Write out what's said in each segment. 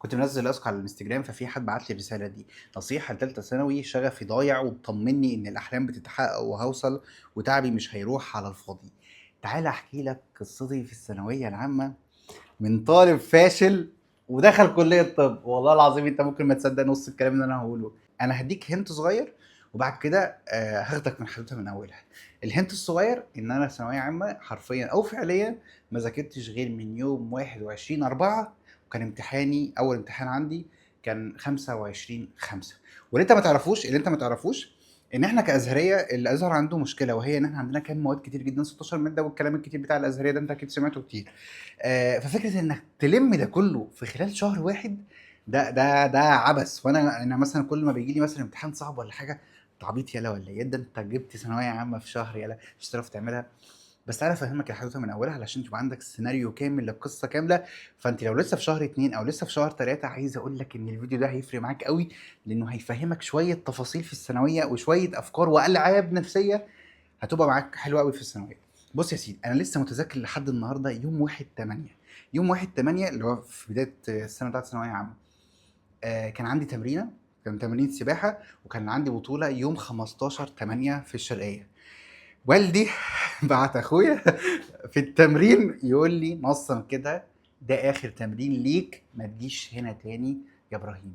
كنت منزل ask على الانستجرام، ففي حد بعت لي الرسالة دي: نصيحة لثالثه ثانوي، شغفي ضايع وطمني ان الاحلام بتتحقق وهوصل وتعبي مش هيروح على الفاضي. تعال احكي لك قصتي في الثانوية العامة من طالب فاشل ودخل كليه طب. والله العظيم انت ممكن ما تصدق نص الكلام اللي انا هقوله. انا هديك hint صغير وبعد كده هاخدك من حدوتها من اولها. ال hint الصغير ان انا في ثانوية عامة حرفيا او فعليا ما ذاكرتش غير من يوم 21/4، وكان امتحاني اول امتحان عندي كان 25/5. واللي انت ما تعرفوش ان احنا كازهريه الازهر عنده مشكله، وهي ان احنا عندنا كام مواد كتير جدا، 16 ماده، والكلام الكتير بتاع الازهريه ده انت اكيد سمعته كتير. ففكره انك تلم ده كله في خلال شهر واحد ده عبث. وانا مثلا كل ما بيجي لي مثلا امتحان صعب ولا حاجه، انت عبيط يالا ولا ايه؟ ده انت جبت ثانوية عامة في شهر يالا، مش هتعرف تعملها. بس تعالى افهمك الحدوتة من اولها علشان تبقى عندك سيناريو كامل للقصة كامله. فانت لو لسه في شهر 2 او لسه في شهر 3، عايز اقول لك ان الفيديو ده هيفرق معاك قوي، لانه هيفهمك شوية تفاصيل في الثانوية وشوية افكار والعاب نفسية هتبقى معاك حلوة قوي في الثانوية. بص يا سيدي، انا لسه متذكر لحد النهارده يوم 1/8، يوم 1/8 اللي هو في بداية السنة بتاعت الثانوية عامة. كان عندي تمرينه، كان تمرين سباحه، وكان عندي بطوله يوم 15/8 في الشرقية. والدي بعت اخويا في التمرين يقول لي نصا كده: ده اخر تمرين ليك، ما تجيش هنا تاني يا ابراهيم.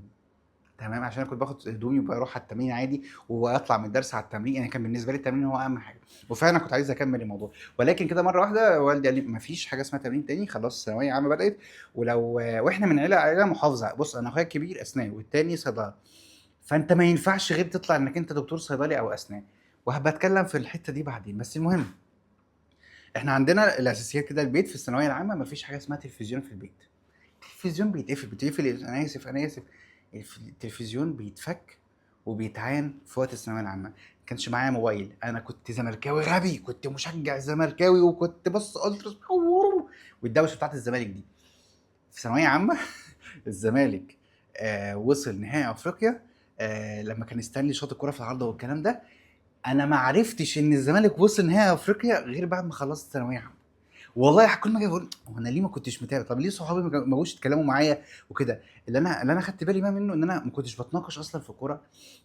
تمام؟ عشان انا كنت باخد هدومي وبروح على التمرين عادي واطلع من الدرس على التمرين، يعني كان بالنسبة لي التمرين هو اهم حاجه، وفعلا كنت عايز اكمل الموضوع. ولكن كده مرة واحدة والدي قال لي ما فيش حاجة اسمها تمرين تاني، خلاص الثانوية عامة بدات. ولو واحنا من عيله محافظه، بص انا اخويا الكبير اسنان والتاني صيدله، فانت ما ينفعش غير تطلع انك انت دكتور صيدلي او اسنان، وهبقى اتكلم في الحتة دي بعدين. بس المهم احنا عندنا الاساسيات كده، البيت في الثانوية العامة ما فيش حاجة اسمها تلفزيون في البيت. التلفزيون بيتقفل، بيتقفل، انا اسف انا اسف، التلفزيون بيتفك وبيتعان في وقت الثانوية العامة. ما كانش معايا موبايل، انا كنت زملكاوي غبي، كنت مشجع زملكاوي، وكنت بص التراس والدوشه بتاعت الزمالك دي. في ثانوية عامة الزمالك وصل نهائي افريقيا، لما كان ستانلي شاط الكورة في العارضة والكلام ده. انا ما عرفتش ان الزمالك وصل نهائي افريقيا غير بعد ما خلصت ثانوية عامة. والله كل ما اجي اقول هو انا ليه ما كنتش متابع؟ طب ليه صحابي ما جوش يتكلموا معايا وكده؟ اللي انا خدت بالي بقى منه ان انا ما كنتش بتناقش اصلا في الكوره،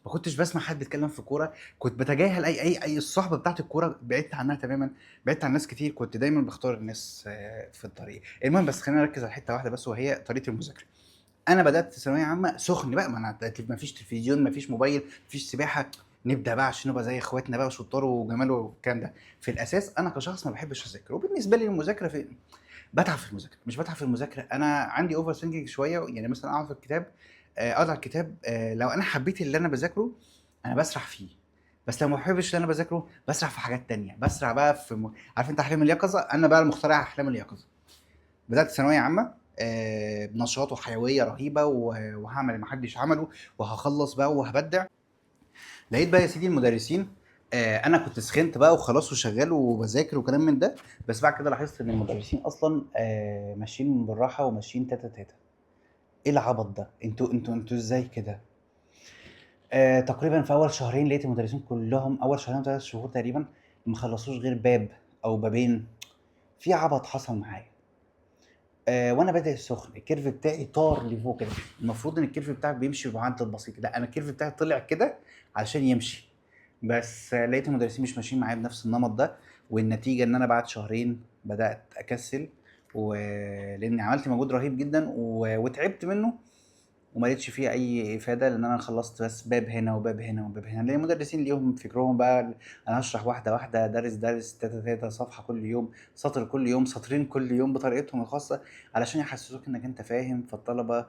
ما كنتش بسمع حد بيتكلم في الكوره، كنت بتجاهل اي الصحبة بتاعت الكوره، بعدت عنها تماما، بعدت عن ناس كتير، كنت دايما بختار الناس في الطريق. المهم بس خلينا نركز على حتة واحدة بس، وهي طريقه المذاكرة. انا بدات ثانوية عامة سخن بقى، ما انا ما فيش تلفزيون، ما فيش موبايل، ما فيش سباحة، نبدا بقى عشان نبقى زي اخواتنا بقى شطار وجمال والكلام ده. في الاساس انا كشخص ما بحبش اذاكر، وبالنسبة لي المذاكرة في بتعب في المذاكرة، مش بتعب في المذاكرة، انا عندي overthinking شوية. يعني مثلا اقعد في الكتاب، اقعد على الكتاب، لو انا حبيت اللي انا بذاكرة انا بسرح فيه، بس لو ما بحبش اللي انا بذاكرة بسرح في حاجات تانية، بسرح بقى في عارف انت احلام اليقظة؟ انا بقى المخترع احلام اليقظة. بدات ثانوية عامة بنشاط وحيوية رهيبة، وهعمل اللي محدش عمله وهخلص بقى وهبدع. لقيت بقى يا سيدي المدرسين، انا كنت سخنت بقى وخلاص وشغال وبذاكر وكلام من ده، بس بعد كده لاحظت ان المدرسين اصلا ماشيين بالراحة وماشيين تاتا تاتا. ايه العبط ده؟ انتوا ازاي كده؟ تقريبا في اول شهرين لقيت المدرسين كلهم، اول شهرين 3 شهور تقريبا، ما خلصوش غير باب او بابين. في عبط حصل معايا. وانا بادئ سخن، ال curve بتاعي طار لفوق كده. المفروض ان ال curve بتاعك بيمشي بمعدل بسيط، لا انا ال curve بتاعي طلع كده علشان يمشي، بس لقيت المدرسين مش ماشيين معايا بنفس النمط ده. والنتيجة ان انا بعد شهرين بدات اكسل، ولاني عملت مجهود رهيب جدا وتعبت منه وما لقيتش فيه اي افاده، لان انا خلصت بس باب هنا وباب هنا وباب هنا. لان المدرسين ليهم فكرهم بقى، انا هشرح واحدة واحدة، درس درس، تاتا تاتا، صفحة كل يوم، سطر كل يوم، سطرين كل يوم، بطريقتهم الخاصة علشان يحسسوك انك انت فاهم. فالطلبه،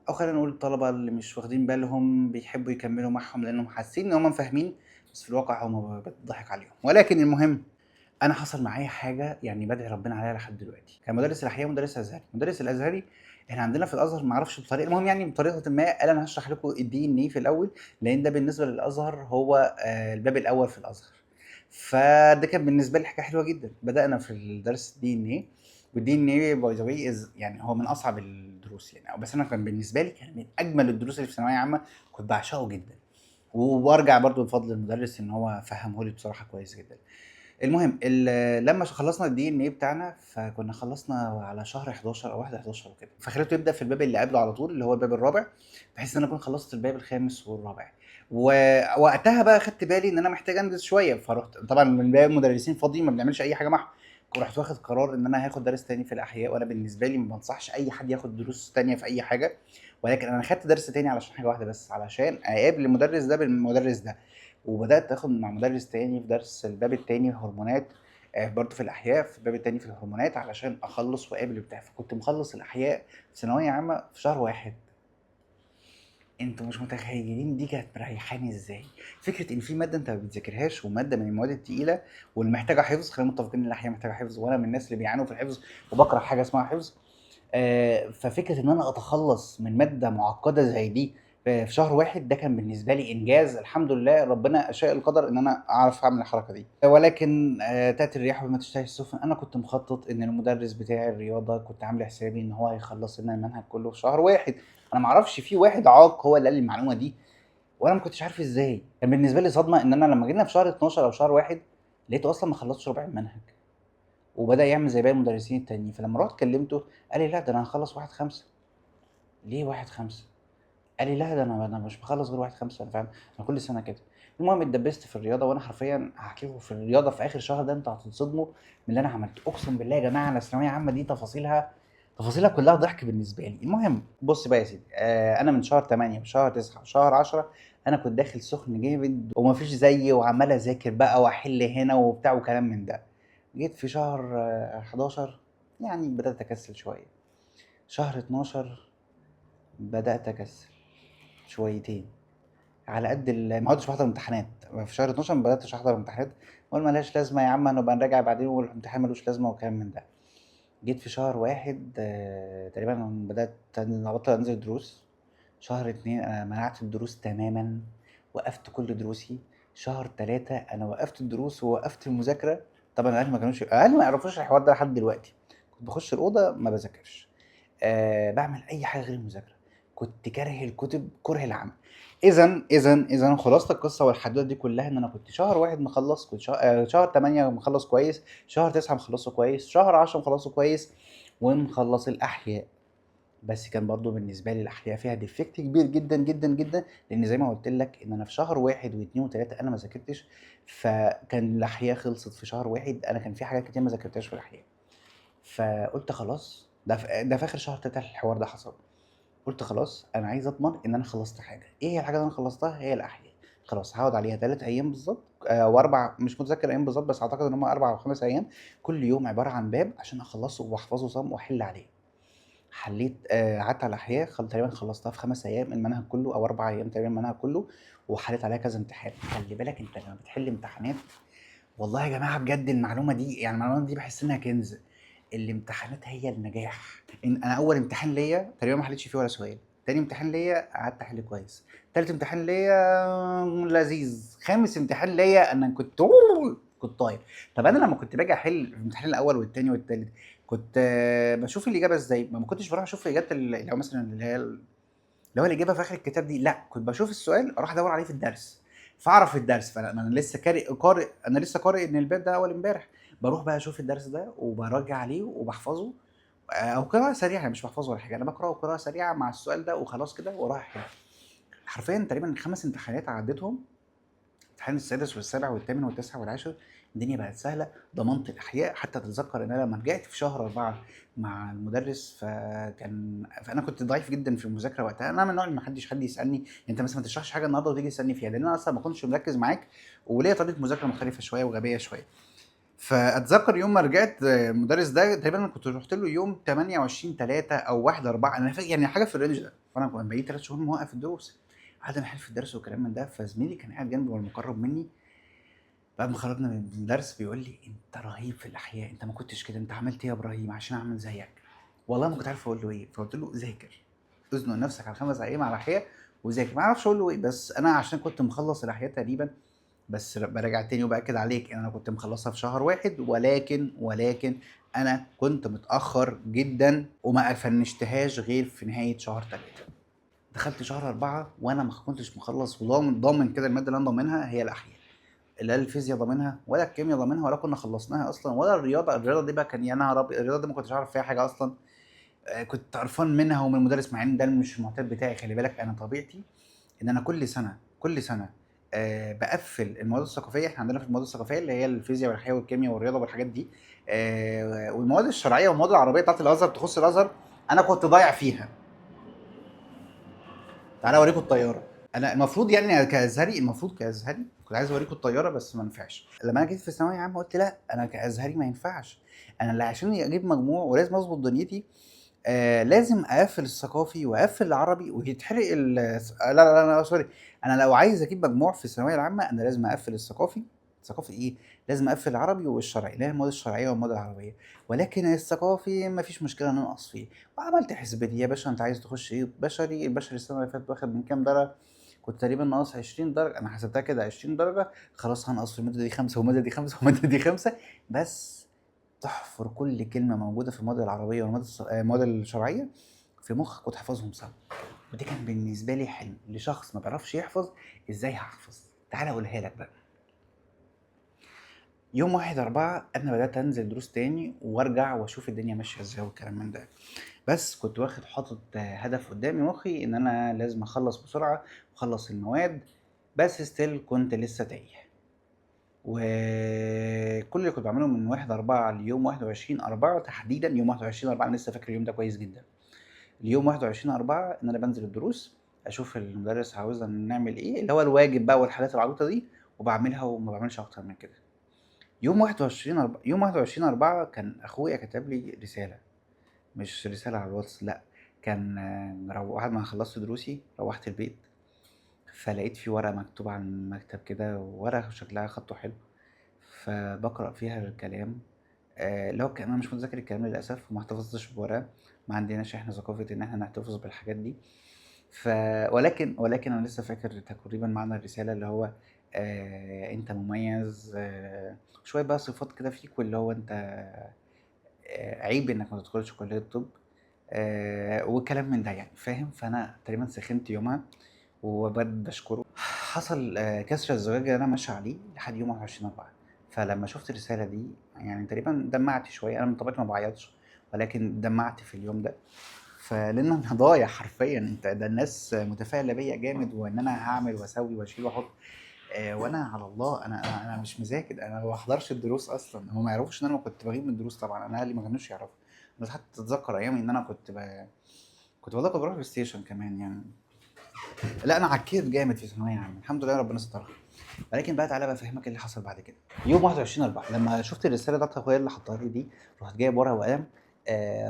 او خلينا نقول الطلبة اللي مش واخدين بالهم، بيحبوا يكملوا معهم لانهم حاسين ان هم فاهمين، بس في الواقع هم بتضحك عليهم. ولكن المهم انا حصل معايا حاجة يعني بدعي ربنا عليها لحد دلوقتي. كان مدرس الاحياء مدرس ازهري، مدرس الازهري احنا عندنا في الازهر ما اعرفش بطريقة، المهم يعني بطريقة ما قال انا هشرح لكم ال DNA في الاول، لان ده بالنسبة للازهر هو الباب الاول في الازهر. فده كان بالنسبة لي حاجة حلوة جدا. بدانا في الدرس ال DNA، وال DNA by the way يعني هو من اصعب الدروس يعني، بس انا كان بالنسبة لي كان من اجمل الدروس اللي في ثانوية عامة، كنت بعشقه جدا. وارجع برضو لفضل المدرس ان هو فهمه لي بصراحة كويس جدا. المهم لما خلصنا ال DNA بتاعنا، فكنا خلصنا على شهر 11 او 1/11 وكده، فخليته يبدا في الباب اللي قبله على طول اللي هو الباب الرابع، بحيث ان انا اكون خلصت الباب الخامس والرابع. ووقتها بقى خدت بالي ان انا محتاج انجز شويه، فرحت طبعا من باقي المدرسين فاضيين ما بنعملش اي حاجة معاهم، ورحت واخد قرار ان انا هاخد درس تاني في الاحياء. وانا بالنسبة لي ما بنصحش اي حد ياخد دروس تانية في اي حاجة، ولكن انا خدت درس تاني علشان حاجة واحدة بس، علشان اقابل المدرس ده بالمدرس ده. وبدات اخد مع مدرس تاني في درس الباب التاني هرمونات، برضه في الاحياء في الباب التاني في الهرمونات، علشان اخلص واقابل بتاع. فكنت مخلص الاحياء في ثانوية عامة في شهر واحد. انتوا مش متخيلين دي كانت مريحاني ازاي. فكرة ان في مادة انت ما بتذاكرهاش، ومادة من المواد التقيله واللي محتاجه حفظ، خلينا متفقين ان الاحياء محتاجه حفظ، وانا من الناس اللي بيعانوا في الحفظ وبكره حاجة اسمها حفظ. ففكره ان انا اتخلص من مادة معقدة زي دي في شهر واحد، ده كان بالنسبة لي انجاز. الحمد لله ربنا اشاء القدر ان انا اعرف اعمل الحركة دي. ولكن تاتي الرياح بما تشتهي السفن. انا كنت مخطط ان المدرس بتاع الرياضة كنت عامل حسابي ان هو هيخلص لنا المنهج كله في شهر واحد. انا ما اعرفش في واحد عاق هو اللي قال لي المعلومة دي، وانا ما كنتش عارف ازاي. كان بالنسبة لي صدمة ان انا لما جينا في شهر 12 او شهر واحد لقيته اصلا ما خلصش ربع المنهج، وبدا يعمل زي باقي المدرسين التانيين. فلما رحت كلمته قال لي لا ده انا هخلص 1/5. ليه 1/5؟ قال لي لا ده انا مش بخلص غير 1/5، انا فاهم انا كل سنة كده. المهم اتدبست في الرياضة، وانا حرفيا هحكي لكم في الرياضة في اخر شهر ده انتوا هتتصدموا من اللي انا عملته. اقسم بالله يا جماعة انا الثانوية عامة دي تفاصيلها كلها ضحك بالنسبة لي. المهم بص بقى يا سيدي، انا من شهر 8 وشهر 9 وشهر 10 انا كنت داخل سخن جامد ومفيش زيي، وعمال اذاكر بقى واحل هنا وبتاع وكلام من ده. جيت في شهر 11 يعني بدات اكسل شوية، شهر 12 بدات اكسل شويتين على قد ما عدتش بحضر امتحانات. في شهر 12 ما بداتش احضر امتحانات، واقول ملهاش لازمه يا عم هنبقى نراجع بعدين والامتحان ملوش لازمه وكلام من ده. جيت في شهر واحد تقريبا بدات ابطل انزل دروس. شهر 2 انا منعت الدروس تماما، وقفت كل دروسي. شهر 3 انا وقفت الدروس ووقفت المذاكرة. طبعا اهلي ما كانوش، اهلي ما يعرفوش الحوار ده لحد دلوقتي. كنت بخش الاوضة ما بذاكرش، بعمل اي حاجة غير المذاكرة. كنت كاره الكتب كره العمى. اذا خلاصه القصة والحدوته دي كلها ان انا كنت شهر واحد مخلص، كنت شهر 8 مخلص كويس، شهر 9 مخلصة كويس، شهر 10 مخلصة كويس، ومخلص الاحياء. بس كان برضو بالنسبة لي الاحياء فيها defect كبير جدا جدا جدا، لان زي ما قلت لك ان انا في شهر 1 و2 و3 انا ما ذاكرتش، فكان الاحياء خلصت في شهر 1. انا كان في حاجات كتير ما ذاكرتهاش في الاحياء، فقلت خلاص ده في اخر شهر 3 الحوار ده حصل. قلت خلاص انا عايز اضمن ان انا خلصت حاجة. ايه هي الحاجة اللي انا خلصتها؟ هي الاحياء. خلاص هقعد عليها 3 ايام بالظبط، واربع، مش متذكر ايام بالظبط، بس اعتقد ان هم 4 أو 5 ايام، كل يوم عبارة عن باب عشان اخلصه واحفظه صم واحل عليه. حليت، قعدت على الاحياء، تقريبا خلصتها في 5 ايام المنهج كله، او 4 ايام تقريبا المنهج كله، وحليت عليها كذا امتحان. خلي بالك انت لما بتحل امتحانات، والله يا جماعة بجد المعلومة دي، يعني المعلومة دي بحس انها كنز. الامتحانات هي النجاح. إن انا اول امتحان ليا تقريبا ما حليتش فيه ولا سؤال، تاني امتحان ليا قعدت احل كويس، تالت امتحان ليا لذيذ، خامس امتحان ليا انا كنت طاير. طب انا لما كنت باجي احل الامتحان الاول والتاني والتالت كنت بشوف الاجابة ازاي؟ ما كنتش بروح اشوف اجابه اللي هو مثلا اللي هي اللي هو الاجابة في اخر الكتاب دي، لا كنت بشوف السؤال اروح ادور عليه في الدرس فاعرف الدرس. فانا لسه قارئ، انا لسه قارئ ان الباب ده اول امبارح، بروح بقى اشوف الدرس ده وبراجع عليه وبحفظه، او قراءة سريعة، مش بحفظه ولا حاجة، انا بقراه قراءة سريعة مع السؤال ده وخلاص كده ورايح احل. حرفيا تقريبا 5 امتحانات عديتهم، الامتحان السادس والسابع والثامن والتاسع والعاشر، الدنيا بقت سهلة. ضمنت الاحياء. حتى اتذكر ان انا لما رجعت في شهر 4 مع المدرس، فانا كنت ضعيف جدا في المذاكرة وقتها. انا من النوع اللي ما حدش حد يسالني انت مثلا ما تشرحش حاجة النهارده وتيجي تسالني فيها، لان انا اصلا ما كنتش مركز معاك، وليا طريقه مذاكرة مختلفة شوية وغبيه شوية. فاتذكر يوم ما رجعت المدرس ده تقريبا انا كنت رحت له يوم 28/3 او 1/4، انا فاكر يعني حاجة في ال range ده. فانا كنت بقالي 3 شهور موقف الدروس، قعدت احل في الدرس وكلام من ده. فزميلي كان قاعد جنبي والمقرب مني، بعد ما خرجنا من الدرس بيقول لي انت رهيب في الاحياء، انت ما كنتش كده، انت عملت ايه يا ابراهيم عشان اعمل زيك؟ والله ما كنت عارف اقول له ايه. فقلت له ذاكر، ازنق نفسك على 5 ايام على الاحياء وذاكر. ما اعرفش اقول له ايه، بس انا عشان كنت مخلص الاحياء تقريبا، بس براجع تاني وباكد عليك ان انا كنت مخلصها في شهر 1، ولكن انا كنت متاخر جدا وما فنشتهاش غير في نهاية شهر 3. دخلت شهر 4 وانا ما كنتش مخلص، وضامن ضامن كده المادة اللي انا ضامنها هي الاحياء. لا الفيزياء ضامنها ولا الكيمياء ضامنها ولا كنا خلصناها اصلا ولا الرياضة. الرياضة دي بقى كان يا نهار ابيض، الرياضة دي ما كنتش اعرف فيها حاجة اصلا. كنت قرفان منها ومن المدرس، مع ان ده مش المعتاد بتاعي. خلي بالك انا طبيعتي ان انا كل سنة كل سنة بقفل المواد الثقافية. احنا عندنا في المواد الثقافية اللي هي الفيزياء والاحياء والكيمياء والرياضة والحاجات دي، والمواد الشرعية والمواد العربية بتاعت الازهر، تخص الازهر، انا كنت ضايع فيها. تعالى اوريكم الطيارة. انا المفروض يعني كازهري، المفروض كازهري كنت عايز اوريكم الطيارة بس ما ينفعش. لما انا جيت في ثانوية عامة قلت لا، انا كازهري ما ينفعش، انا اللي عشان اجيب مجموع ولازم اظبط دنيتي، لازم اقفل الثقافي واقفل العربي ويتحرق لا لا لا, لا sorry، انا لو عايز اجيب مجموع في الثانوية العامة انا لازم اقفل الثقافي. الثقافي ايه؟ لازم اقفل العربي والشرعي، اللي هي المواد الشرعية والمواد العربية، ولكن الثقافي ما فيش مشكلة ننقص فيه. وعملت حسبتي يا باشا، انت عايز تخش ايه؟ بشري. البشري السنة اللي فاتت واخد من كام درجه؟ كنت تقريبا ناقص 20 درجه، انا حسبتها كده 20 درجه، خلاص هنقص في المادة دي 5 والمادة دي 5 والمادة دي 5 بس. تحفر كل كلمة موجودة في المواد العربية والمواد المواد الشرعية في مخك وتحفظهم سوا. ودي كان بالنسبة لي حلم لشخص ما بيعرفش يحفظ، ازاي هحفظ؟ تعالى اقولها لك بقى. يوم 1/4 انا بدات انزل دروس تاني وارجع واشوف الدنيا ماشية ازاي والكلام من ده، بس كنت واخد حاطط هدف قدامي مخي ان انا لازم اخلص بسرعة واخلص المواد، بس still كنت لسه تايه. وكل اللي كنت بعمله من 1/4 ليوم 21/4 تحديدا، يوم 21/4 انا لسه فاكر اليوم ده كويس جدا، اليوم 21/4 ان انا بنزل الدروس اشوف المدرس عاوزنا نعمل ايه، اللي هو الواجب بقى والحاجات العبيطه دي، وبعملها وما بعملش اكتر من كده. يوم واحد وعشرين أربعة، يوم واحد وعشرين أربعة كان أخويا كتب لي رسالة، مش رسالة على الواتس، لأ، كان بعد ما خلصت دروسي روحت البيت، فلقيت في ورقة مكتوبة على المكتب كده، ورقة شكلها خطه حلو، فبقرأ فيها الكلام، اللي هو أنا مش متذكر الكلام للأسف، وما احتفظتش بورقة، ما عندناش إحنا ثقافة إن إحنا نحتفظ بالحاجات دي. ولكن أنا لسه فاكر تقريباً معنى الرسالة، اللي هو أنت مميز، شوية بقى صفات كده فيك، واللي هو أنت، عيب إنك ما تدخلش كلية الطب، وكلام من ده يعني، فاهم؟ فأنا تقريباً سخنت يومها وبد بشكره. حصل كسر الزجاج اللي أنا ماشي عليه لحد يوم 21/4. فلما شفت الرسالة دي تقريباً دمعت شوية، أنا من طبيعتي ما بعيطش، ولكن دمعت في اليوم ده، فلأن أنا ضايع حرفياً. أنت ده الناس متفائلة بيا جامد، وإن أنا هعمل وأسوي وأشيل وأحط، وأنا على الله، أنا مش مذاكر، أنا ما بحضرش الدروس أصلاً، هم ما يعرفوش إن أنا كنت بغيب من الدروس طبعاً، أنا أهلي ما كانوش يعرفوا. بس حتى تتذكر أيامي إن أنا كنت والله كنت بروح بلاي ستيشن كمان يعني. لا أنا عكيت جامد في ثانوية عامة، الحمد لله ربنا سترها. ولكن بقى تعالى بقى أفهمك إيه اللي حصل بعد كده. يوم 21/4 لما شفت الرسالة بتاعت أخويا اللي حطها لي دي، رحت جايب ورقة وقلم،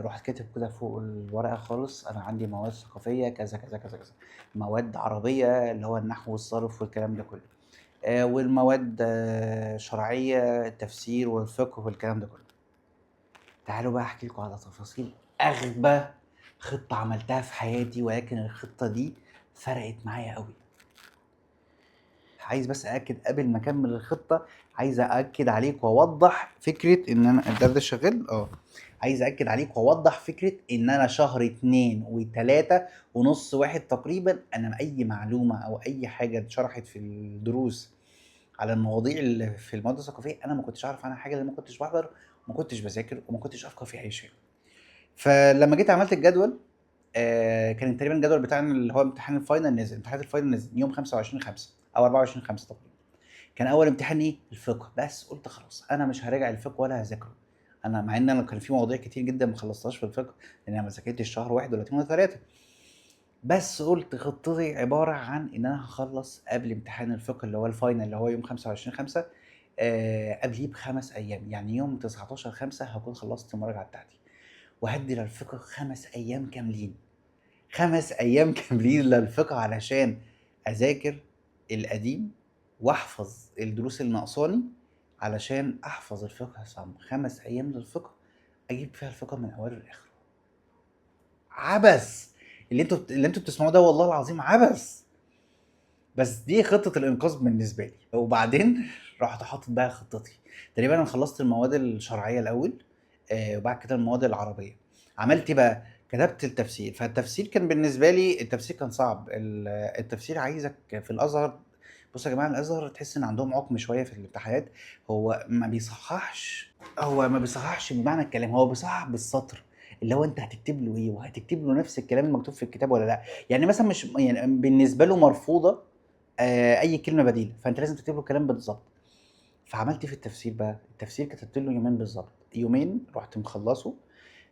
رحت كاتب كده فوق الورقة خالص، أنا عندي مواد ثقافية كذا كذا كذا كذا، مواد عربية اللي هو النحو والصرف والكلام ده كله، والمواد، شرعية التفسير والفقه والكلام ده كله. تعالوا بقى أحكي لكم على تفاصيل أغبى خطة عملتها في حياتي، ولكن الخطة دي فرقت معايا قوي. عايز بس أأكد قبل ما أكمل الخطة، عايز أأكد عليك وأوضح فكرة إن أنا الدرس شغال، عايز أأكد عليك وأوضح فكرة إن أنا شهر اتنين وتلاتة ونص واحد تقريباً، أنا أي معلومة أو أي حاجة اتشرحت في الدروس على المواضيع اللي في المواد الثقافية أنا ما كنتش أعرف عنها حاجة، لأن ما كنتش بحضر وما كنتش بذاكر وما كنتش أفقه في أي شيء. فلما جيت عملت الجدول، كان تقريباً الجدول بتاعنا اللي هو امتحان ال final نزل، امتحانات ال final نزل يوم 25/5 أو 24/5 تقريباً. كان أول امتحان إيه؟ الفقه. بس قلت خلاص أنا مش هراجع الفقه ولا هذاكره، أنا مع إن أنا كان في مواضيع كتير جداً ما خلصتهاش في الفقه، لأن أنا ما ذاكرتش شهر واحد ولا اتنين ولا تلاتة. بس قلت خطتي عبارة عن إن أنا هخلص قبل امتحان الفقه اللي هو ال final اللي هو يوم 25/5، قبليه بخمس أيام، يعني يوم 19/5 هكون خلصت المراجعة بتاعتي، وهدي للفقه 5 أيام كاملين، 5 أيام كاملين للفقه علشان أذاكر القديم وأحفظ الدروس اللي ناقصاني، علشان أحفظ الفقه صم. 5 أيام للفقه أجيب فيها الفقه من أوله لآخره. عبث اللي انتوا بتسمعوه ده، والله العظيم عبث، بس دي خطة الإنقاذ بالنسبة لي. وبعدين رحت حاطط بقى خطتي. تقريبا أنا خلصت المواد الشرعية الأول، وبعد كده المواد العربية. عملت إيه بقى؟ كتبت التفسير. فالتفسير كان بالنسبة لي، التفسير كان صعب. التفسير عايزك في الأزهر، بصوا يا جماعة، الازهر تحس ان عندهم عقم شوية في الامتحانات. هو ما بيصححش، هو ما بيصححش بمعنى الكلام، هو بيصحح بالسطر، اللي هو انت هتكتب له ايه، وهتكتب له نفس الكلام المكتوب في الكتاب ولا لا. يعني مثلا مش يعني بالنسبة له مرفوضة اي كلمة بديله، فانت لازم تكتب له الكلام بالظبط. فعملت ايه في التفسير بقى؟ التفسير كتبت له يومين بالظبط، يومين رحت مخلصة.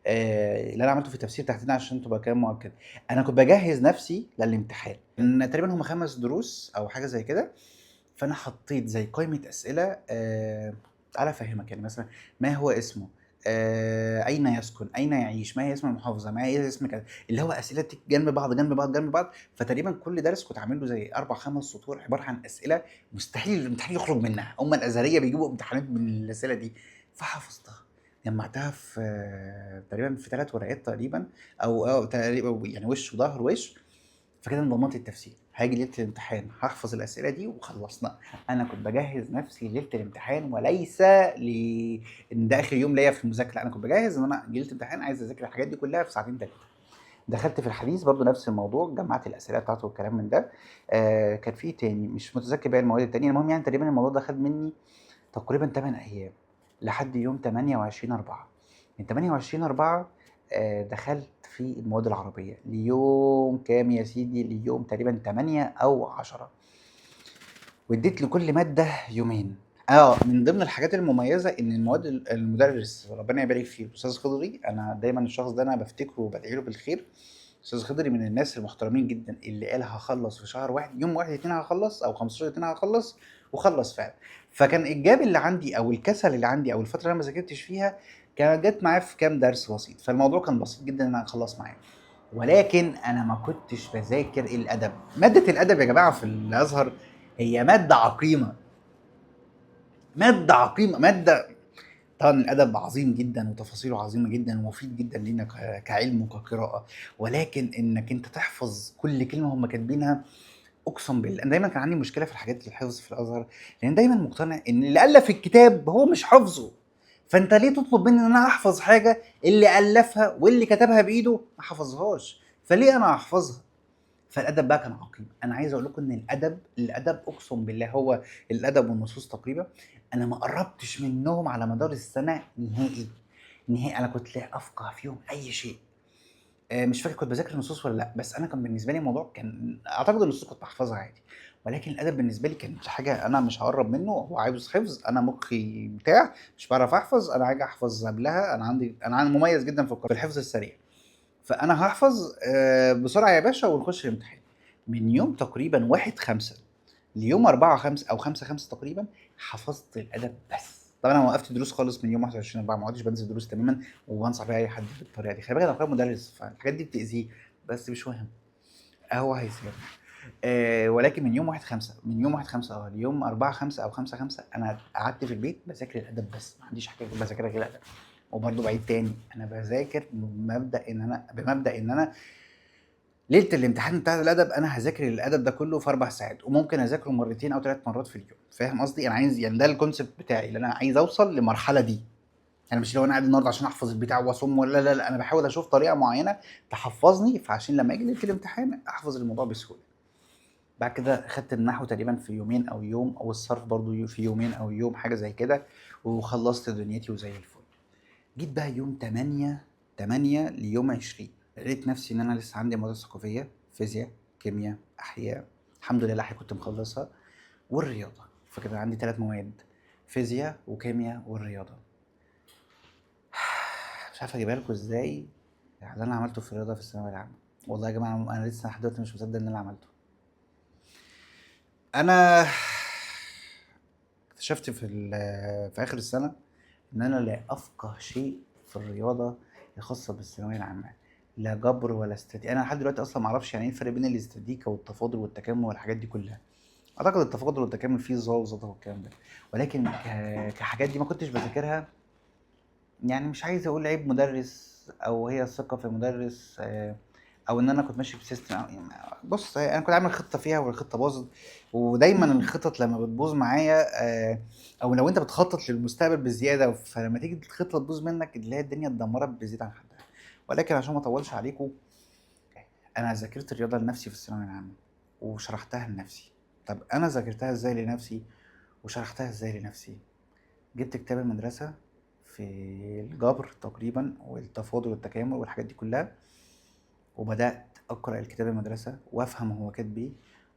اللي انا عملته في التفسير تحديدا عشان تبقى كلام مؤكد، انا كنت بجهز نفسي للامتحان، ان تقريبا هم 5 دروس او حاجة زي كده، فانا حطيت زي قائمة اسئلة. تعالى افهمك، يعني مثلا ما هو اسمه، اين يسكن، اين يعيش، ما هي اسم المحافظة، ما هي اسم كذا، اللي هو اسئلة جنب بعض جنب بعض جنب بعض. فتقريبا كل درس كنت عامل له زي 4 5 سطور عبارة عن اسئلة مستحيل الامتحان يخرج منها. هم الازهريه بيجيبوا امتحانات من الاسئلة دي، فحفظتها، جمعتها في تقريبا في 3 ورقات تقريبا، او تقريبا يعني وش وظهر وش. فكده انا ضمنت التفسير، هاجي ليلة الامتحان هحفظ الاسئلة دي وخلصنا. انا كنت بجهز نفسي ليلة الامتحان، وليس ل ان ده اخر يوم ليا في المذاكرة، انا كنت بجهز ان انا ليلة الامتحان عايز اذاكر الحاجات دي كلها في ساعتين 3. دخلت في الحديث برضو نفس الموضوع، جمعت الاسئلة بتاعته والكلام من ده. كان في تاني مش متذكر باقي المواد التانية. المهم يعني تقريبا الموضوع ده خد مني تقريبا 8 ايام لحد يوم 28/4. من 28/4 دخلت في المواد العربية ليوم كام يا سيدي؟ ليوم تقريبا 8 أو 10، واديت لكل مادة يومين. من ضمن الحاجات المميزة إن المواد المدرس ربنا يبارك فيه الأستاذ خضري، أنا دايما الشخص ده أنا بفتكره وبدعي له بالخير. أستاذ خضري من الناس المحترمين جدا اللي قال هخلص في شهر واحد، يوم 1/2 هخلص أو 15/2 هخلص، وخلص فعلا. فكان ال gap اللي عندي أو الكسل اللي عندي أو الفترة اللي أنا ما ذاكرتش فيها كانت جت معايا في كام درس بسيط، فالموضوع كان بسيط جدا ان انا اخلص معاه. ولكن انا ما كنتش بذاكر الادب. مادة الادب يا جماعة في الازهر هي مادة عقيمة، مادة عقيمة، مادة طبعا الادب عظيم جدا وتفاصيله عظيمة جدا ومفيد جدا لينا كعلم وكقراءه، ولكن انك انت تحفظ كل كلمة هم كاتبينها، اقسم بالله انا دايما كان عندي مشكلة في الحاجات الحفظ في الازهر، لان دايما مقتنع ان اللي الف الكتاب هو مش حافظه، فانت ليه تطلب مني ان انا احفظ حاجة اللي الفها واللي كتبها بايده ما حفظهاش، فليه انا احفظها؟ فالادب بقى كان عقيم. انا عايز اقول لكم ان الادب اقسم بالله هو الادب والنصوص تقريبا انا ما قربتش منهم على مدار السنة نهائي نهائي. انا كنت لا افقه فيهم اي شيء. مش فاكر كنت بذاكر النصوص ولا لا، بس انا كان بالنسبة لي الموضوع كان اعتقد النصوص كنت بحفظها عادي، ولكن الادب بالنسبة لي كان حاجة انا مش هقرب منه، هو عاوز حفظ، انا مخي بتاع مش بعرف احفظ، انا عايز احفظ قبلها، انا عندي مميز جدا في الحفظ السريع، فانا هحفظ بسرعة يا باشا ونخش الامتحان. من يوم تقريبا 1/5 ليوم 4/5 او 5/5 تقريبا حفظت الادب بس. طبعا انا وقفت دروس خالص من يوم 21/4، ما عدتش بنزل دروس تماما، وبنصح بيها اي حد بالطريقة دي. خلي بالك انا اخويا مدرس فالحاجات دي بتاذيه، بس مش مهم، هو هيسامح. ولكن من يوم 1/5، من يوم 1/5 ليوم 4/5 او 5/5 انا قعدت في البيت بذاكر الادب بس، ما عنديش حاجة بذاكرها غير الادب. وبرضه بعيد تاني، انا بذاكر بمبدا ان انا ليلة الامتحان بتاع الادب انا هذاكر الادب ده كله في 4 ساعات، وممكن اذاكره مرتين او 3 مرات في اليوم. فاهم قصدي؟ انا عايز يعني ده ال concept بتاعي، اللي انا عايز اوصل للمرحلة دي. انا مش لو انا قاعد النهارده عشان احفظ البتاع واصم ولا لا لا، انا بحاول اشوف طريقه معينة تحفظني، فعشان لما اجي ليلة الامتحان احفظ الموضوع بسهولة. بعد كده خدت النحو تقريبا في يومين او يوم، او الصرف برضو في يومين او يوم، حاجة زي كده، وخلصت دنيتي وزي الفل. جيت بقى يوم 8/8 ليوم 20، لقيت نفسي ان انا لسه عندي مواد ثقافية، فيزياء، كيمياء، احياء، الحمد لله الاحياء كنت مخلصها، والرياضة. فكده عندي 3 مواد، فيزياء وكيمياء والرياضة. مش عارف اجيبها لكم ازاي اللي انا عملته في الرياضة في الثانوية العامة. والله يا جماعة انا لسه لحد دلوقتي مش مصدق ان انا عملته. انا اكتشفت في اخر السنة ان انا لا افقه شيء في الرياضة الخاصة بالثانويه العامة، لا جبر ولا استاتيكا. انا لحد دلوقتي اصلا ما اعرفش يعني ايه الفرق بين الاستاتيكا والتفاضل والتكامل والحاجات دي كلها. اعتقد التفاضل والتكامل فيه ظا وظتا والكلام ده، ولكن كحاجات دي ما كنتش بذاكرها. يعني مش عايز اقول عيب مدرس او هي الثقة في المدرس، او ان انا كنت ماشي ب system. يعني بص، انا كنت عامل خطه فيها والخطه باظت، ودايما الخطط لما بتبوظ معايا، او لو انت بتخطط للمستقبل بزيادة، فلما تيجي الخطة تبوظ منك تلاقي الدنيا اتدمرت بزيادة عن حدها. ولكن عشان ما اطولش عليكم، انا ذاكرت الرياضة لنفسي في الثانوية العامة وشرحتها لنفسي. طب انا ذاكرتها ازاي لنفسي وشرحتها ازاي لنفسي؟ جبت كتاب المدرسة في الجبر تقريبا والتفاضل والتكامل والحاجات دي كلها، وبدات اقرا الكتاب المدرسة وافهم هو كاتب ايه،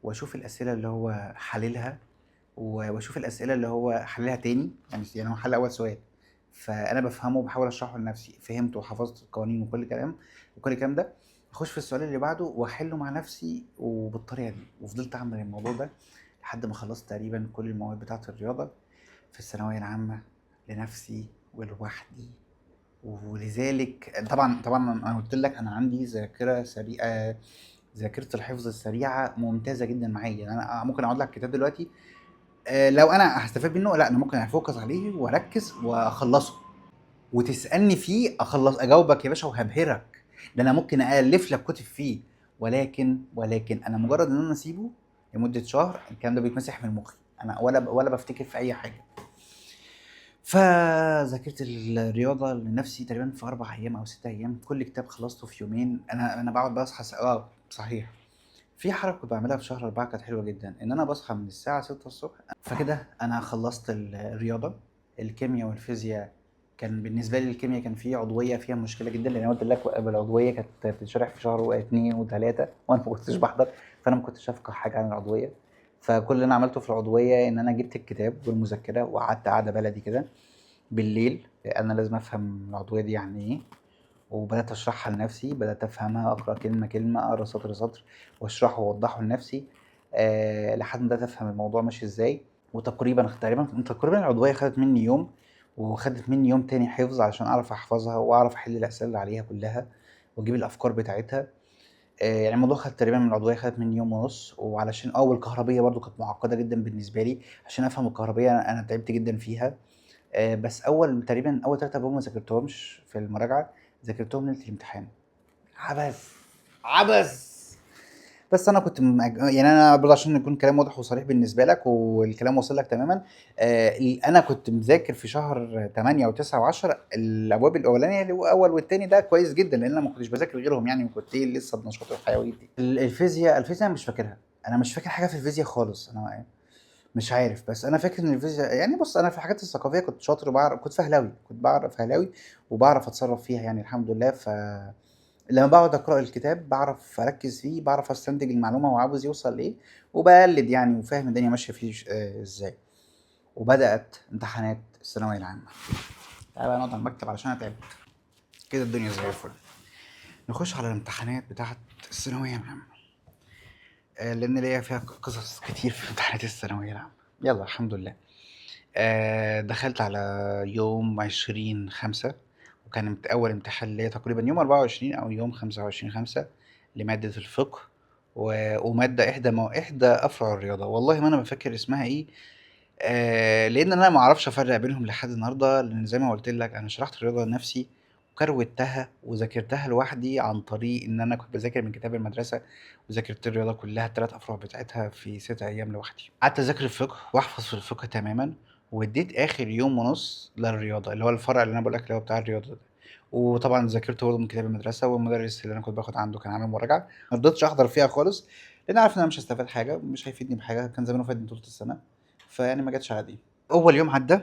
واشوف الاسئلة اللي هو حللها، واشوف الاسئلة اللي هو حللها تاني. يعني هو حل اول سؤال، فانا بفهمه وبحاول اشرحه لنفسي، فهمته وحفظت القوانين وكل كلام وكل الكلام ده، اخش في السؤال اللي بعده واحله مع نفسي، وبالطريقه دي. وفضلت اعمل الموضوع ده لحد ما خلصت تقريبا كل المواد بتاعه الرياضة في الثانوية العامة لنفسي ولوحدي. ولذلك طبعا انا قلت لك انا عندي ذاكره سريعة، ذاكره الحفظ السريعة ممتازة جدا معايا. يعني انا ممكن اقعد لك كتاب دلوقتي، لو انا هستفاد منه، لا انا ممكن ا focus عليه واركز واخلصه، وتسالني فيه اخلص اجاوبك يا باشا وهبهرك، ده انا ممكن الف لك كتب فيه. ولكن انا مجرد ان انا اسيبه لمدة شهر الكلام ده بيتمسح من مخي، انا ولا بفتكر في اي حاجة. فذاكرت الرياضة لنفسي تقريبا في 4 ايام او 6 ايام، كل كتاب خلصته في يومين. انا بقعد بصحى صحيح في حركة كنت بعملها في شهر 4 كانت حلوة جدا، ان انا بصحى من الساعة 6 الصبح. فكده انا خلصت الرياضة. الكيمياء والفيزياء كان بالنسبة لي الكيمياء كان فيه عضوية فيها مشكلة جدا، لان قلت لك العضوية كانت بتتشرح في شهر 2 و3 وانا ما كنتش بحضر، فانا ما كنتش افقه حاجة عن العضوية. فكل اللي انا عملته في العضوية ان انا جبت الكتاب والمذكره وقعدت قعدة بلدي كده بالليل، انا لازم افهم العضوية دي يعني ايه، وبدات اشرحها لنفسي، بدات افهمها، اقرا كلمة كلمة، اقرا سطر سطر، واشرحه واوضحه لنفسي، لحد ما بدات افهم الموضوع ماشي ازاي. وتقريبا تقريبا تقريبا العضوية خدت مني يوم، وخدت مني يوم تاني حفظ عشان اعرف احفظها واعرف احل الاسئلة اللي عليها كلها واجيب الافكار بتاعتها. يعني الموضوع خد تقريبا من العضوية خدت مني يوم ونص. وعلشان والكهربيه برضو كانت معقدة جدا بالنسبة لي، عشان افهم الكهربيه انا تعبت جدا فيها. بس اول تقريبا اول 3 ابواب ما ذاكرتهمش في المراجعة، ذاكرتهم ليلة الامتحان. عبث عبث. بس انا كنت يعني انا برضه عشان يكون كلام واضح وصريح بالنسبة لك والكلام واصل لك تماما، انا كنت مذاكر في شهر 8 و9 و10 الابواب الاولانية اللي هو اول والثاني ده كويس جدا، لان انا ما كنتش بذاكر غيرهم يعني، وكنت لسه بنشاط الحيوي دي. الفيزياء مش فاكرها، انا مش فاكر حاجة في الفيزياء خالص، انا مش عارف. بس انا فاكر ان الفيزياء يعني بص، انا في الحاجات الثقافية كنت شاطر، وبعرف، كنت فهلاوي، كنت بعرف فهلاوي وبعرف اتصرف فيها يعني الحمد لله. ف لما بقعد اقرا الكتاب بعرف اركز فيه، بعرف استنتج المعلومة وعاوز يوصل لايه، وبقلد يعني، وفاهم الدنيا ماشية فيه ازاي. وبدات امتحانات الثانوية العامة. تعالى بقى نقعد على المكتب علشان انا تعبت كده، الدنيا زي الفل. نخش على الامتحانات بتاعت الثانوية العامة، لان ليا فيها قصص كتير في امتحانات الثانوية العامة. يلا الحمد لله. دخلت على يوم 20/5، وكان أول امتحان ليا تقريبا يوم 24 أو يوم 25/5 لمادة الفقه، ومادة إحدى أفرع الرياضة، والله ما أنا بفكر اسمها إيه، لأن أنا ما أعرفش أفرق بينهم لحد النهاردة، لأن زي ما قلت لك أنا شرحت الرياضة لنفسي وكروتها وذاكرتها لوحدي عن طريق إن أنا كنت بذاكر من كتاب المدرسة، وذاكرت الرياضة كلها التلات أفرع بتاعتها في 6 أيام لوحدي. قعدت أذاكر الفقه وأحفظ في الفقه تماما، واديت آخر يوم ونص للرياضة اللي هو الفرع اللي أنا بقول لك اللي هو بتاع الرياضة ده. وطبعا ذاكرته برضه من كتاب المدرسة، والمدرس اللي أنا كنت باخد عنده كان عامل مراجعة، ما رضيتش أحضر فيها خالص لأن عارف إن أنا مش هستفاد حاجة، مش هيفيدني بحاجة، كان زمانه فادني طول السنة، فيعني ما جاتش على دي. أول يوم عدى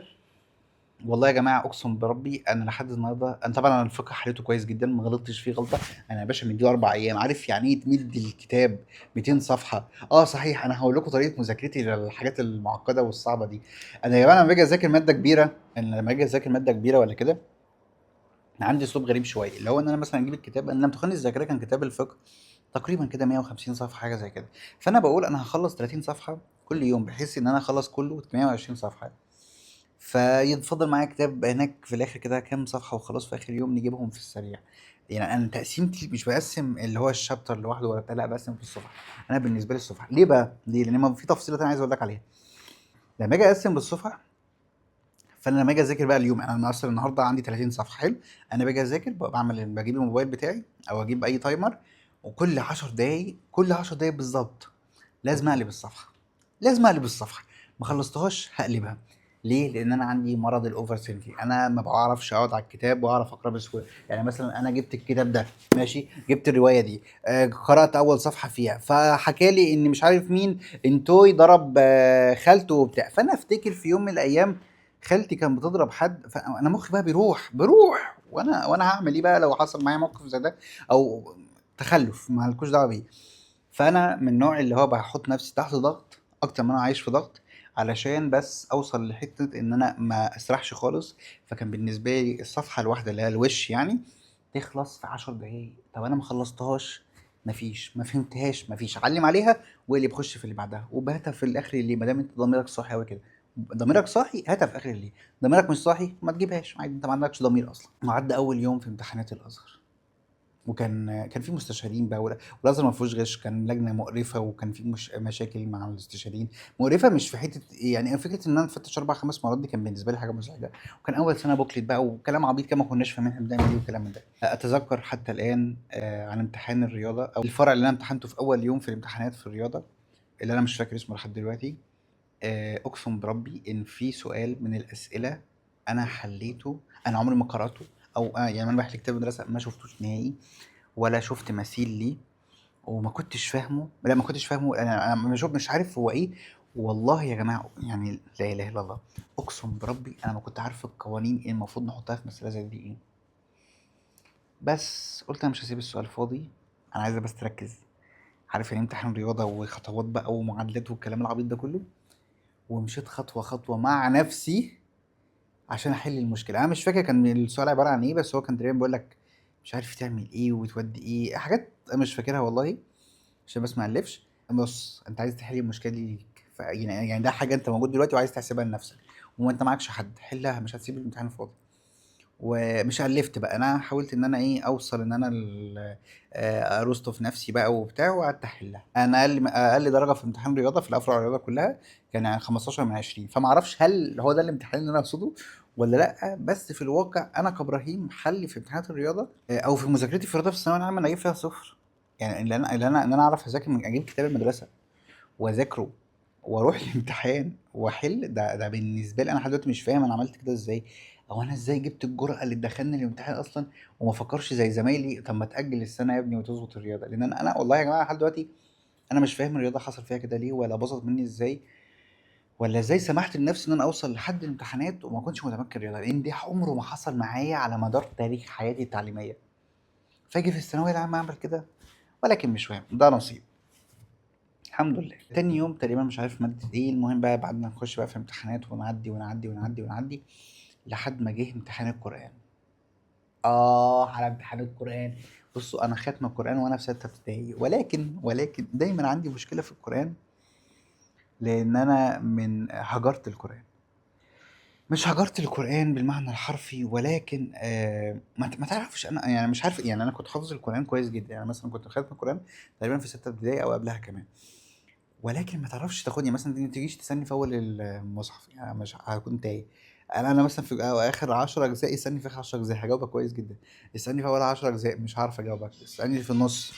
والله يا جماعة اقسم بربي انا لحد النهارده، انا طبعا انا الفقه حليته كويس جدا، ما غلطتش فيه غلطه. انا يا باشا مديله 4 ايام، عارف يعني ايه تمد الكتاب 200 صفحة؟ صحيح انا هقول لكم طريقه مذاكرتي للحاجات المعقدة والصعبه دي. انا يا جماعة لما باجي اذاكر مادة كبيرة، انا لما اجي اذاكر مادة كبيرة ولا كده، انا عندي اسلوب غريب شوية، اللي هو ان انا مثلا اجيب الكتاب، انا لما تخني الذاكرة كان كتاب الفقه تقريبا كده 150 صفحة حاجة زي كده، فانا بقول انا هخلص 30 صفحة كل يوم، بحيث ان انا اخلص كله 120 صفحة، فيتفضل معايا كتاب هناك في الاخر كده كام صفحة وخلاص، في اخر يوم نجيبهم في السريع. يعني انا تقسيمتي مش بقسم اللي هو الشابتر لوحده ولا بتاع، لا بقسم في الصفحة. انا بالنسبة لي الصفحة ليه بقى؟ ليه؟ لان ما في تفصيلات انا عايز اقول لك عليها. لما اجي اقسم بالصفحه، فانا لما اجي اذاكر بقى اليوم، انا مثلا النهارده عندي 30 صفحة، حلو، انا باجي اذاكر بجيب الموبايل بتاعي او اجيب اي timer، وكل 10 دقايق، كل 10 دقايق بالظبط لازم اقلب الصفحة، لازم اقلب الصفحة، ما خلصتهاش هقلبها. ليه؟ لان انا عندي مرض ال overthinking، انا ما بعرفش اقعد على الكتاب واعرف اقرا بسهولة. يعني مثلا انا جبت الكتاب ده، ماشي، جبت الرواية دي، قرات اول صفحة فيها، فحكى لي ان مش عارف مين انتوي ضرب خالته وبتاع، فانا افتكر في يوم من الايام خالتي كانت بتضرب حد، فانا مخي بقى بيروح وانا هعمل ايه بقى لو حصل معايا موقف زي ده او تخلف ما لكوش دعوه بيه. فانا من النوع اللي هو بحط نفسي تحت ضغط اكتر ما انا عايش في ضغط، علشان بس اوصل لحته ان انا ما اسرحش خالص. فكان بالنسبة لي الصفحة الواحدة اللي هي الوش يعني تخلص في 10 دقايق، طب انا ما خلصتهاش، مفيش، ما فهمتهاش، مفيش، علم عليها واللي بخش في اللي بعدها وبهاتها في الاخر. اللي ما دام انت ضميرك صاحي قوي كده، ضميرك صاحي هاتها في اخر الليل، ضميرك مش صاحي ما تجيبهاش عادي، انت ما عندكش ضمير اصلا. وعدى اول يوم في امتحانات الازهر، وكان في مستشارين بقى، والازهر ما فيهوش غش، كان لجنة مقرفة، وكان في مش مشاكل مع الاستشاريين مقرفة، مش في حتة يعني فكرة ان انا اتفتش 4 5 مرات دي كان بالنسبة لي حاجة مزعجة. وكان اول سنة booklet بقى وكلام عبيط كده ما كناش فاهمين احنا بنعمل ايه وكلام من ده. اتذكر حتى الان عن امتحان الرياضة او الفرع اللي انا امتحنته في اول يوم في الامتحانات في الرياضة، اللي انا مش فاكر اسمه لحد دلوقتي. اقسم بربي ان في سؤال من الاسئلة انا حليته، انا عمري ما قراته، او يعني انا بحكي كتاب المدرسة ما شفتوش نهائي ولا شفت مثيل ليه، وما كنتش فاهمه، لا ما كنتش فاهمه، انا مش عارف هو ايه. والله يا جماعة يعني لا اله الا الله، اقسم بربي انا ما كنت عارف القوانين اللي المفروض نحطها في مسالة زي دي ايه. بس قلت انا مش هسيب السؤال فاضي، انا عايزه بس تركز، عارف يعني امتحان رياضة وخطوات بقى ومعادلات والكلام العبيط ده كله، ومشيت خطوة خطوة مع نفسي عشان احل المشكلة. انا مش فاكر كان السؤال عبارة عن ايه، بس هو كان تقريبا بيقول لك مش عارف تعمل ايه وتودي ايه، حاجات انا مش فاكرها والله عشان بس ما الفش. بص انت عايز تحل المشكلة دي ليك، يعني ده حاجة انت موجود دلوقتي وعايز تحسبها لنفسك، وانت معكش حد، حلها، مش هتسيب الامتحان فاضي. ومش الفت بقى، انا حاولت ان انا ايه اوصل ان انا ارسطه في نفسي بقى وبتاع، وقعدت احلها. انا اقل درجه في امتحان رياضة في الافرع الرياضة كلها كان 15 من 20، فما اعرفش هل هو ده الامتحان اللي انا اقصده ولا لا، بس في الواقع انا كابراهيم حلي في امتحانات الرياضة او في مذاكرتي في الرياضة في الثانوية العامة انا جايب فيها صفر. يعني اللي انا ان انا اعرف اذاكر من اجيب كتاب المدرسة واذاكره واروح الامتحان واحل، ده بالنسبة لي انا لحد دلوقتي مش فاهم انا عملت كده ازاي، او انا ازاي جبت الجرأة اللي تدخلني الامتحان اصلا وما فكرش زي زمايلي طب ما تاجل السنة يا ابني وتظبط الرياضة. لان انا والله يا جماعة لحد دلوقتي انا مش فاهم الرياضة حصل فيها كده ليه، ولا باظت مني ازاي، ولا ازاي سمحت لنفسي ان انا اوصل لحد الامتحانات وما كنتش متمكن رياضة، لان دي عمره ما حصل معايا على مدار تاريخ حياتي التعليمية. فاجي في الثانوية العامة اعمل كده، ولكن مش فاهم، ده نصيب الحمد لله. تاني يوم تقريبا مش عارف مادة ايه، المهم بقى بعد ما نخش بقى في امتحانات ونعدي ونعدي ونعدي ونعدي لحد ما جه امتحان القرآن. على امتحان القرآن. بصوا انا خاتم القرآن وانا في 6 ابتدائي، ولكن دايما عندي مشكلة في القرآن، لان انا من هجرت القرآن. مش هجرت القرآن بالمعنى الحرفي، ولكن ما تعرفش انا يعني مش عارف، يعني انا كنت حافظ القرآن كويس جدا، يعني مثلا كنت خاتم القرآن تقريبا في 6 ابتدائي او قبلها كمان، ولكن ما تعرفش تاخدني مثلا تجيش تسالني في اول المصحف، يعني مش هكون تايه. انا مثلا في اخر 10 اجزاء اسالني في اخر 10 اجزاء هجاوبك كويس جدا، اسالني في اول 10 اجزاء مش هعرف اجاوبك، اسالني في النص.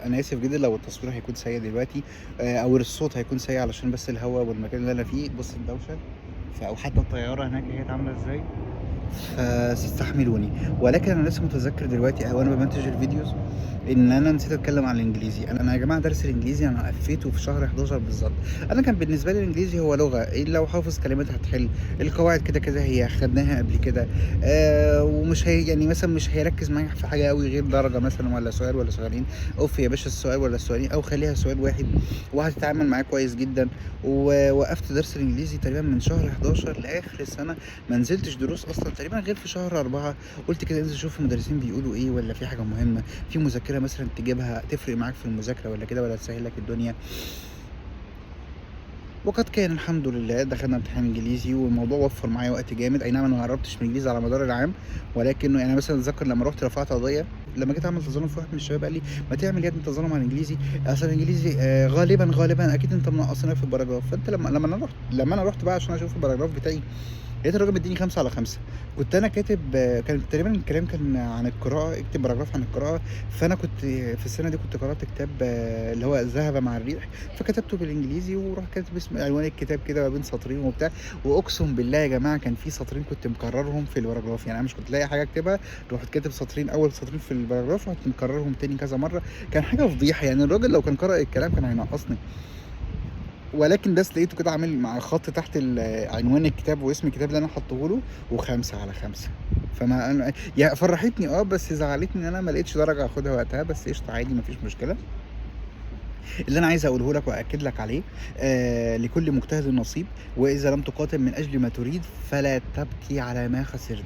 انا اسف جدا لو التصوير هيكون سيء دلوقتي، او الصوت هيكون سيء علشان بس الهواء والمكان اللي انا فيه. بص الدوشة، او حتى الطيارة هناك هي عامله ازاي، فاستحملوني. ولكن انا لسه متذكر دلوقتي او انا بمنتج ال videos ان انا نسيت اتكلم عن الانجليزي. انا يا جماعة درس الانجليزي انا قفيته في شهر 11 بالظبط. انا كان بالنسبة لي الانجليزي هو لغة، إيه لو حافظ كلمات هتحل القواعد كده كده هي خدناها قبل كده، ومش هي يعني مثلا مش هيركز معايا في حاجة قوي غير درجه مثلا ولا سؤال ولا سؤالين، اوف يا باشا السؤال ولا السؤالين، او خليها سؤال واحد وهتتعامل معاه كويس جدا. ووقفت درس الانجليزي تقريبا من شهر 11 لاخر السنة، ما نزلتش دروس اصلا تقريبا غير في شهر 4. قلت كده انزل شوف المدرسين بيقولوا ايه، ولا في حاجة مهمة في مذاكرة مثلا تجيبها تفرق معاك في المذاكرة ولا كده، ولا تسهل لك الدنيا. وقد كان الحمد لله، دخلنا امتحان انجليزي والموضوع وفر معايا وقت جامد. اي نعم انا ما قربتش من الانجليزي على مدار العام، ولكنه يعني مثلا اتذكر لما رحت رفعت قضية، لما جيت اعمل تظلم في واحد من الشباب قال لي ما تعمل يا ابني تظلم على الانجليزي، اصل الانجليزي غالبا اكيد انت منقصنا في ال paragraph. فانت لما انا رحت بقى عشان اشوف ال paragraph بتاعي لقيت الراجل مديني 5 على 5. كنت انا كاتب، كان تقريبا الكلام كان عن القراءة، اكتب paragraph عن القراءة. فانا كنت في السنة دي كنت قرأت كتاب اللي هو ذهب مع الريح، فكتبته بالانجليزي وروح كاتب اسم عنوان الكتاب كده ما بين سطرين وبتاع. واقسم بالله يا جماعة كان في سطرين كنت مكررهم في ال paragraph، يعني انا مش كنت لاقي حاجة اكتبها، رحت كاتب سطرين، اول سطرين في ال paragraph رحت مكررهم تاني كذا مرة. كان حاجة فضيحة يعني، الراجل لو كان قرأ الكلام كان هينقصني. ولكن بس لقيته كده عامل مع خط تحت عنوان الكتاب واسم الكتاب اللي انا حاطه له، و5 على 5. فما أنا يعني فرحتني بس زعلتني ان انا ما لقيتش درجه اخدها وقتها، بس قشطه عادي مفيش مشكلة. اللي انا عايز اقوله لك واكد لك عليه، لكل مجتهد نصيب، واذا لم تقاتل من اجل ما تريد فلا تبكي على ما خسرت،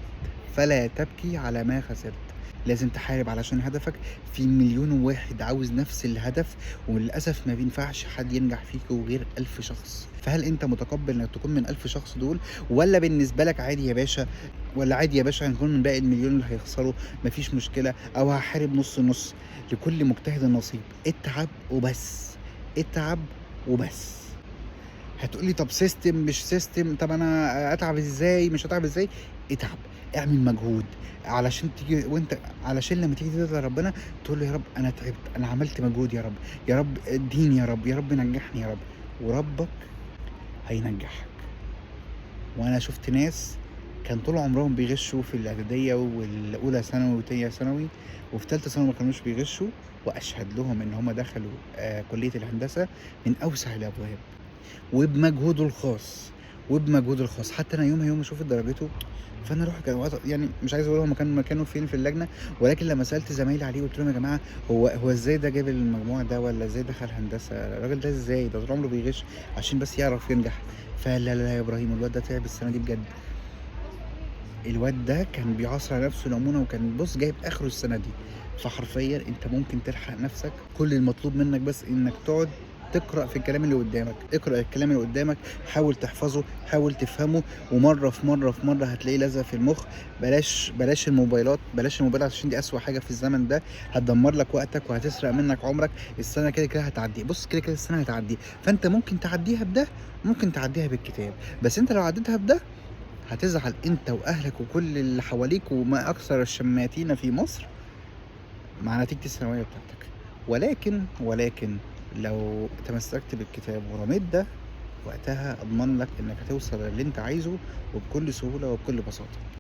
فلا تبكي على ما خسرت. لازم تحارب علشان هدفك. في مليون واحد عاوز نفس الهدف، وللأسف ما بينفعش حد ينجح فيك غير 1000 شخص. فهل انت متقبل انك تكون من 1000 شخص دول، ولا بالنسبة لك عادي يا باشا، ولا عادي يا باشا هنكون من باقي المليون اللي هيخسروا مفيش مشكلة، او هحارب نص نص؟ لكل مجتهد نصيب. اتعب وبس، اتعب وبس. هتقولي طب system مش system، طب انا اتعب ازاي مش هتعب ازاي؟ اتعب، اعمل مجهود علشان تيجي وانت، علشان لما تيجي تدعي ربنا تقول له يا رب انا تعبت، انا عملت مجهود يا رب، يا رب اديني يا رب، يا رب نجحني يا رب، وربك هينجحك. وانا شفت ناس كان طول عمرهم بيغشوا في الاعدادية والاولى ثانوي وتانية ثانوي، وفي ثالثة ثانوي ما كانوش بيغشوا، واشهد لهم ان هم دخلوا كليه الهندسة من اوسع الابواب وبمجهوده الخاص، وبمجهوده الخاص. حتى انا يوم اشوف درجته، فانا اروح يعني مش عايز اقول هو مكانه فين في اللجنة، ولكن لما سالت زمايلي عليه قلت لهم يا جماعة هو ازاي ده جاب المجموع ده، ولا ازاي دخل هندسة الراجل ده، ازاي ده طول عمره بيغش عشان بس يعرف ينجح. فلا لا يا ابراهيم، الواد ده تعب السنة دي بجد، الواد ده كان بيعصر على نفسه ليمونه، وكان بص جايب اخره السنة دي. فحرفيا انت ممكن تلحق نفسك، كل المطلوب منك بس انك تقعد تقرأ في الكلام اللي قدامك، اقرأ الكلام اللي قدامك، حاول تحفظه، حاول تفهمه، ومرة في مرة في مرة هتلاقيه لزق في المخ. بلاش الموبايلات، بلاش الموبايلات عشان دي أسوأ حاجة في الزمن ده، هتدمر لك وقتك وهتسرق منك عمرك. السنة كده كده هتعدي، بص كده كده السنة هتعدي، فأنت ممكن تعديها بده، ممكن تعديها بالكتاب، بس أنت لو عديتها بده هتزعل أنت وأهلك وكل اللي حواليك، وما أكثر الشماتين في مصر مع نتيجة الثانوية بتاعتك. ولكن لو تمسكت بالكتاب ورميت ده، وقتها أضمن لك إنك هتوصل للي أنت عايزه وبكل سهولة وبكل بساطة.